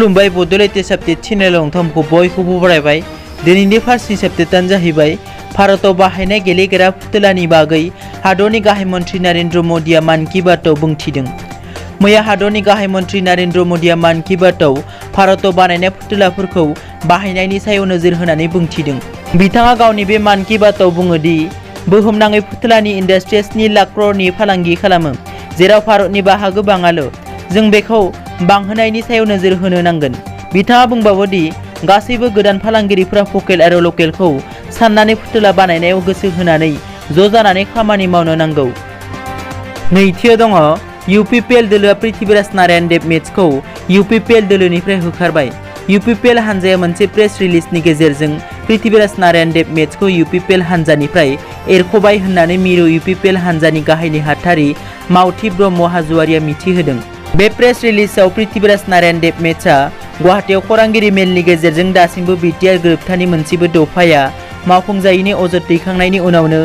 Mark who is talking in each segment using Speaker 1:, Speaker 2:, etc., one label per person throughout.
Speaker 1: खुलुमबाय Bodoland subject channel नोंथांमोनखौ बयखौबो बरायबाय। दिनैनि फार्स्टनि साबजेक्टआनो जाहैबाय भारताव बाहायनाय गेलेग्रा फुथुलानि बागै हादरनि गाहाय मन्थ्रि नरेन्द्र मोदीआ मान की बातआव बुंथिदों। मैया हादरनि गाहाय मन्थ्रि नरेन्द्र मोदीआ मान की बातआव भारताव बानायनाय फुथुलाफोरखौ बाहायनायनि सायाव नोजोर होनानै बुंथिदों। बिथाङा गावनि बे मान की बातआव बुङो दि बुहुमनाङै फुथुलानि इन्डास्ट्रिया 7 लाख करोड़नि फालांगि खालामो, जेराव भारतनि बाहागो बाङाल'। जों बेखौ बांहोनायनि सायाव नोजोर होनो नांगोन। बिथाङा बुंबावो दि गासैबो गोदान फालांगिरिफोरा भकेल आरो लकेलखौ साननानै फुथुला बानायनायाव गोसो होनानै ज' जानानै खामानि मावनो नांगौ। नैथियाव दङ UPPL दोलोआ पृथ्वीराज नारायण देव मेचखौ UPPL दोलोनिफ्राय होखारबाय। UPPL हानजाया मोनसे प्रेस रिलिजनि गेजेरजों पृथ्वीराज नारायण देव मेचखौ UPPL हानजानिफ्राय एरख'बाय होननानै मिरु UPPL हानजानि गाहाय नेहाथारि मावथि ब्रह्म हाज'वारिया मिथिहोदों। बे प्रेस रिलिजआव पृथ्वीराज नारायण देव मेचआ गुवाहाटीआव खौरांगिरि मेलनि गेजेरजों दासिमबो बिटिआर गोरोबथानि मोनसेबो दफाया मावफुंजायैनि अजद दैखांनायनि उनावनो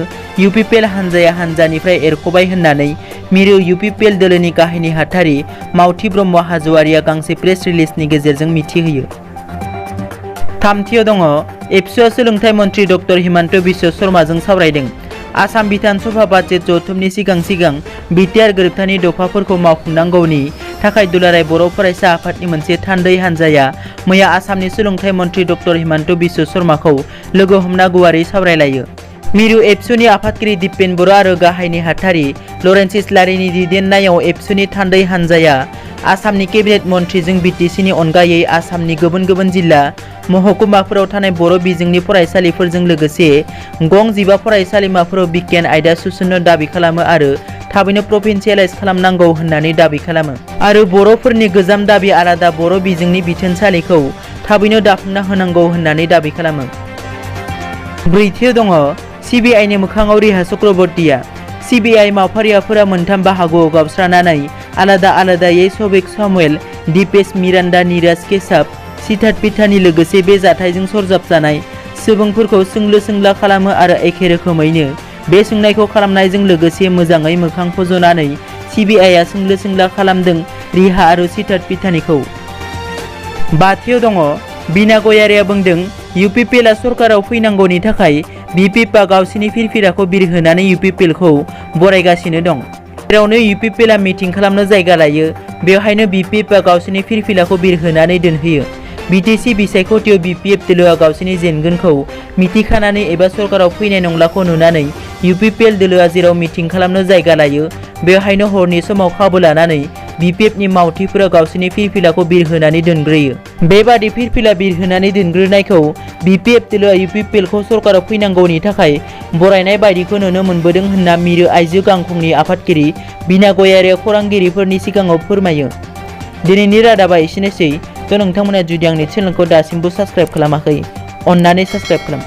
Speaker 1: UPPL हानजाया हानजानिफ्राय एरख'बाय होननानै मिरु UPPL दोलोनि गाहाय नेहाथारि मावथि ब्रह्म हाज'वारिया गांसे प्रेस रिलिजनि गेजेरजों मिथिहोयो। थामथियाव दङ एबसुआ सोलोंथाइ मन्थ्रि डक्टर हिमन्त बिश्व शर्माजों सावरायदों। आसाम बिधान सभा बाजेट जथुमनि सिगां बिटिआर गोरोबथानि दफाफोरखौ मावफुंनांगौनि थाखाय दुलाराय बर' फरायसा आफादनि मोनसे थान्दै हानजाया मैया आसामनि सोलोंथाइ मन्थ्रि डक्टर हिमन्त बिश्व शर्माखौ लोगो हमना गुवारै सावरायलायो। मिरु एबसुनि आफादगिरि दिपेन बर' आरो गाहाय नेहाथारि लरेन्स इस्लारिनि दैदेननायाव एबसुनि थान्दै हानजाया आसामनि केबिनेट मन्थ्रिजों बिटिसिनि अनगायै आसामनि गुबुन जिल्ला महकुमाफोराव थानाय बर' बिजोंनि फरायसालिफोरजों लोगोसे गं 15 फरायसालिमाफोराव बिगियान आयदा सोसननो दाबि खालामो आरो थाबैनो प्रभिन्सियेलाइज खालामनांगौ होननानै दाबि खालामो आरो बर'फोरनि गोजाम दाबि आलादा बर' बिजोंनि बिथोनसालिखौ थाबैनो दाफुंना होनांगौ होननानै दाबि खालामो। ब्रैथियाव दङ CBIनि मोखाङाव रिहा चक्रवर्तीया। CBI मावफारियाफोरा मोनथाम बाहागोआव गावस्रानानै आलादायै सौबिक सामुएल, दीपेश मिरान्डा, नीरज केशव, सिद्धार्थ पिठानि लोगोसे बे जाथायजों सरजाबजानाय सुबुंफोरखौ सोंलु-सोंला खालामो आरो एखे रोखोमैनो बे सोंनायखौ खालामनायजों लोगोसे मोजाङै मोखां फज'नानै CBIआ सोंलु-सोंला खालामदों रिहा आरो सिद्धार्थ पिठानिखौ। बाथियाव दङ बीना गयारिया बुंदों UPPLआ सरकाराव फैनांगौनि थाखाय BPPआ गावसिनि फिरफिलाखौ बिरहोनानै UPPLखौ बरायगासिनो दं। जेरावनो UPPLआ मिटिं खालामनो जायगा लायो, बेवहायनो BPPआ गावसिनि फिरफिलाखौ बिरहोनानै दोनहोयो। BTC बिसायख'थियाव BPF दोलोआ गावसिनि जेनगोनखौ मिथिखानानै एबा सरकाराव फैनाय नंलाखौ नुनानै UPPL दोलोआ जेराव मिटिं खालामनो जायगा लायो, बेवहायनो हरनि समाव खाबु लानानै BPFनि मावथिफोरा गावसिनि फिरफिलाखौ बिरहोनानै दोनग्रोयो। बेबादि फिरफिला बिरहोनानै दोनग्रोनायखौ BPF दोलोआ UPPLखौ सरकाराव फैनांगौनि थाखाय बरायनाय बायदिखौ नुनो मोनबोदों होनना मिरु आइजो गांखंनि आफादगिरि बीना गयारिया खौरांगिरिफोरनि सिगाङाव फोरमायो। दिनैनि रादाबा एसेनोसै। नोंथांमोना जुदि आंनि चेनेलखौ दासिमबो साबस्क्राइब खालामाखै, अन्नानै साबस्क्राइब खालाम।